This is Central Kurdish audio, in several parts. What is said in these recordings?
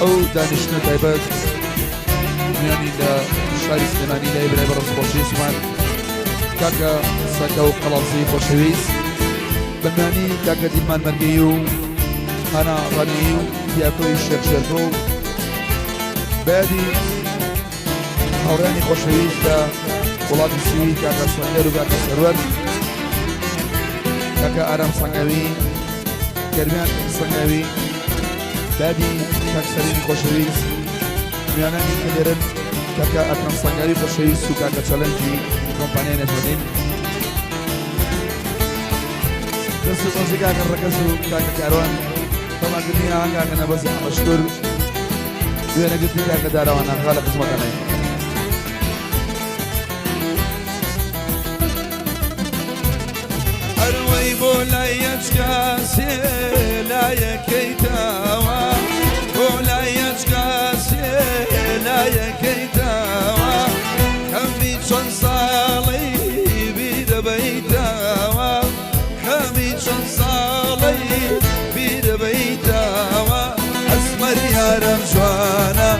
ئەو دانیشتنە تایبەت میانی لە شاری سلێمانی لای برای بەڕێز خۆشەویستمان کاکە سەکە و قەڵاوزی خۆشەویست بە میانی کاکە دیلمان مەرگەی و هانا ڕەنی و دیاکۆی شێخ شێرکۆ و بەیادی هاوڕێیانی خۆشەویست لە وڵاتی سوید کاکە سۆنگەر و کاکە سەروەر، کاکە ئارام سەنگاوی، گەرمیان سەنگاوی، دادی کاک سەلیمی خۆشەویست، میوانانی کە لێرەن کاکە ئەکرەم سەنگاوی خۆشەویست و کاکە چەلەنجی کۆمپانیای نەجمەدین. دەست و پەنجەی کاکە ڕەگەز و کاکە کاروان تەماکردنی ئاهەنگ کاکە نەبەزی حەمەشکور وێنەگرتنی کاکە دارەوان ئاغا لە خزمەتانین. ئەروەی بۆ لای یەچکە سێ لایەکەی تاوە بۆ لای یەچکە سێ لایەکەی تاوە خەمی چەند ساڵەی بیرەبەیتەوە خەمی چەند ساڵەی بیرەبەیتەوە ئەسمەر یارم جوانە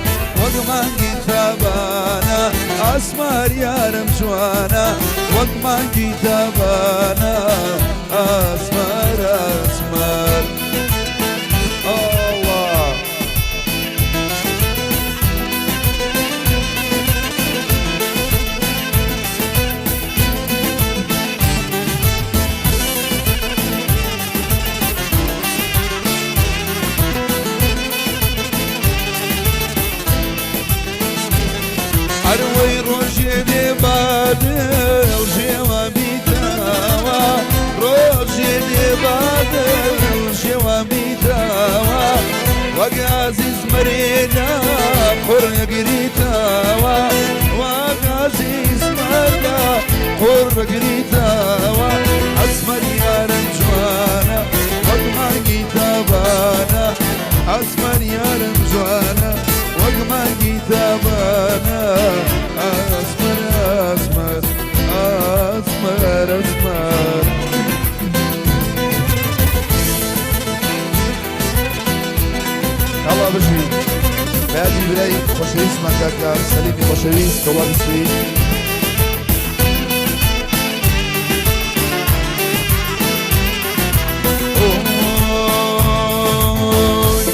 وەک مانگی تابانە ئاسمار یارم جوانە وەک مانگی تابانە ئاسمار ئاسمار ئاڵا. ئەروەی ڕۆژێ دێ با دڵ ژێوە بیتەوە ڕۆژێ دێ با دڵ ژێوە بیتەوە وەک ئازیز مەرێدا قوڕگریتەوە وەک ئازیز مەردا قوڕگریتەوە ئەسمەر یارم جوانە وەک مانگی تابانە ئەسمەر یارم جوانە وەک مانگی تابانە ئەسمەر ئەسمەر ئەسمەر ئەسمەر. ئەڵا بژی بەیادی برای خۆشەویستمان کاکە سەلیمی خۆشەویست کە وڵاتی سوید.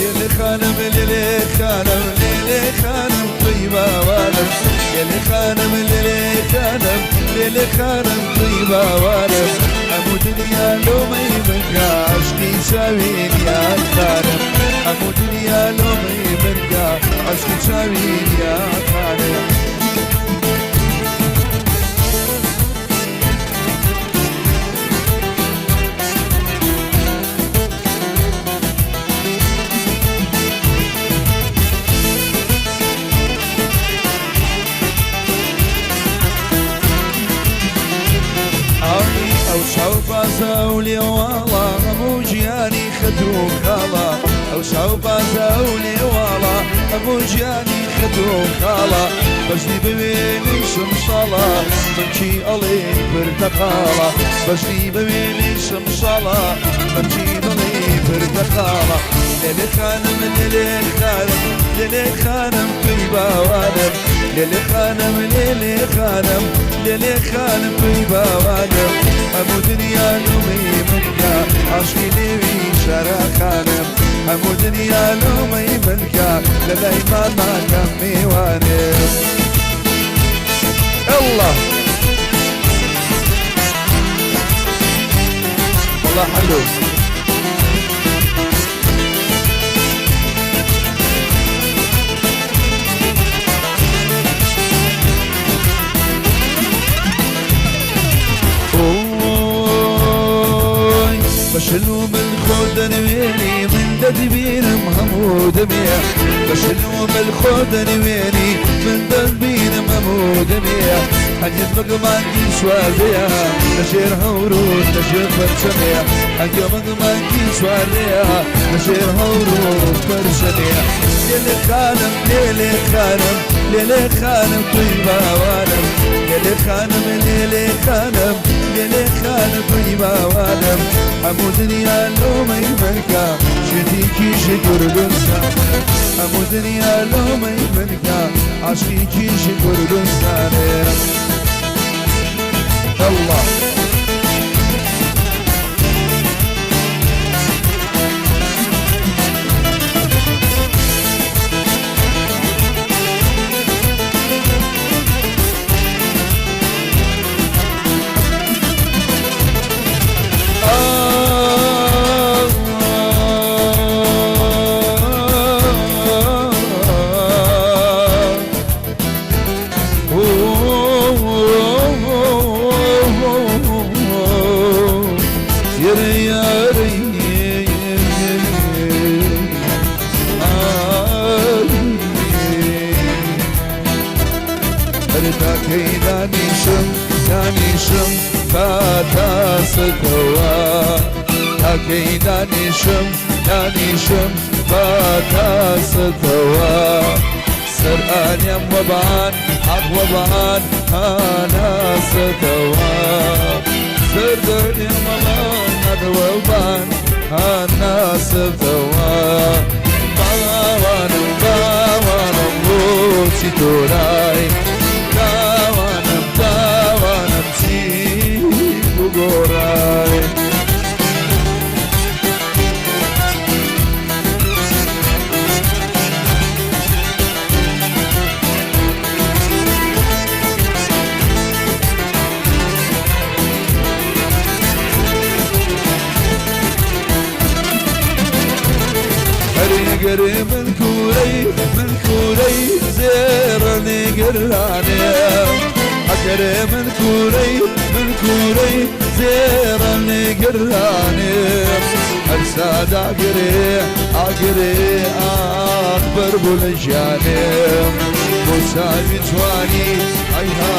لێلێ خانم لێلێ خانم لێلێ خانم توی باوانم لێلێ خانم لێلێ خانم لێلێ خانم توی باوانم هەموو دنیا لۆمەی منکا عەشقی چاوین یان خانم هەموو دنیا لۆمەی منکا عەشقی چاوین یان خانم. ئاوی ئەو چاو بازە و لێواڵە هەموو گیانی خەت و خاڵە ئەو چاو بازە و لێواڵە هەموو گیانی خەت و خاڵە بەژنی بوێنی شمشاڵە منکی ئەڵێ پرتەقاڵە بەژنی بوێنی شمشاڵە منکی دڵی پرتەقاڵە لێلێ خانم لێلێ خانم لێلێ خانم توی باوانم لێلێ خانم لێلێ خانم لێلێ خانم توی باوانم هەموو دنیا لۆمەی منکە عاشقی لێوی شارە خانم هەموو دنیا لۆمەی منکە لە لای ماماکەم میوانم. الله والله حلو. ئۆی بەشل و من خۆ دەنوێنی من دەتبینم هەموو دەمێ بەشل و من خۆ دەنوێنی من دەتبینم هەموو دەمێ هەنگت وەک مانگی چواردەیە لەژێر هەور و لەژێر پەرچەمێ هەنگە وەک مانگی چواردەیە لەژێر هەور و پەرچەمێ لێلێ خانم لێلێ خانم لێلێ خانم توی باوانم لێلێ خانم لێلێ خانم لێلێ خانم توی باوانم هەموو دنیا لۆمەی منکە شێتی کیژی کوردستانێ هەموو دنیا لۆمەی منکە عاشقی کیژی کوردستانێ الله. دانیشم دانیشم با تاسەتەوە تاکەی دانیشم دانیشم با تاسەتەوە سەرئانیم وەبان حەق وەبان هاناسەتەوە سەردەنیم وەبان حەق وەبان هاناسەتەوە باوانم باوانم بۆچی تۆرای تاوانم تاوانم چی بگۆڕای. هەریگەرێ من کوورەی من کوورەی زێڕە نێگەرانێ ئەگەرێ من کوورەی من کوورەی زێڕە نێگەرانێ هەرسا داگرێ ئاگرێ ئاخ بەر بوو لە ژیانێ بۆ چاوی جوانی ئەی.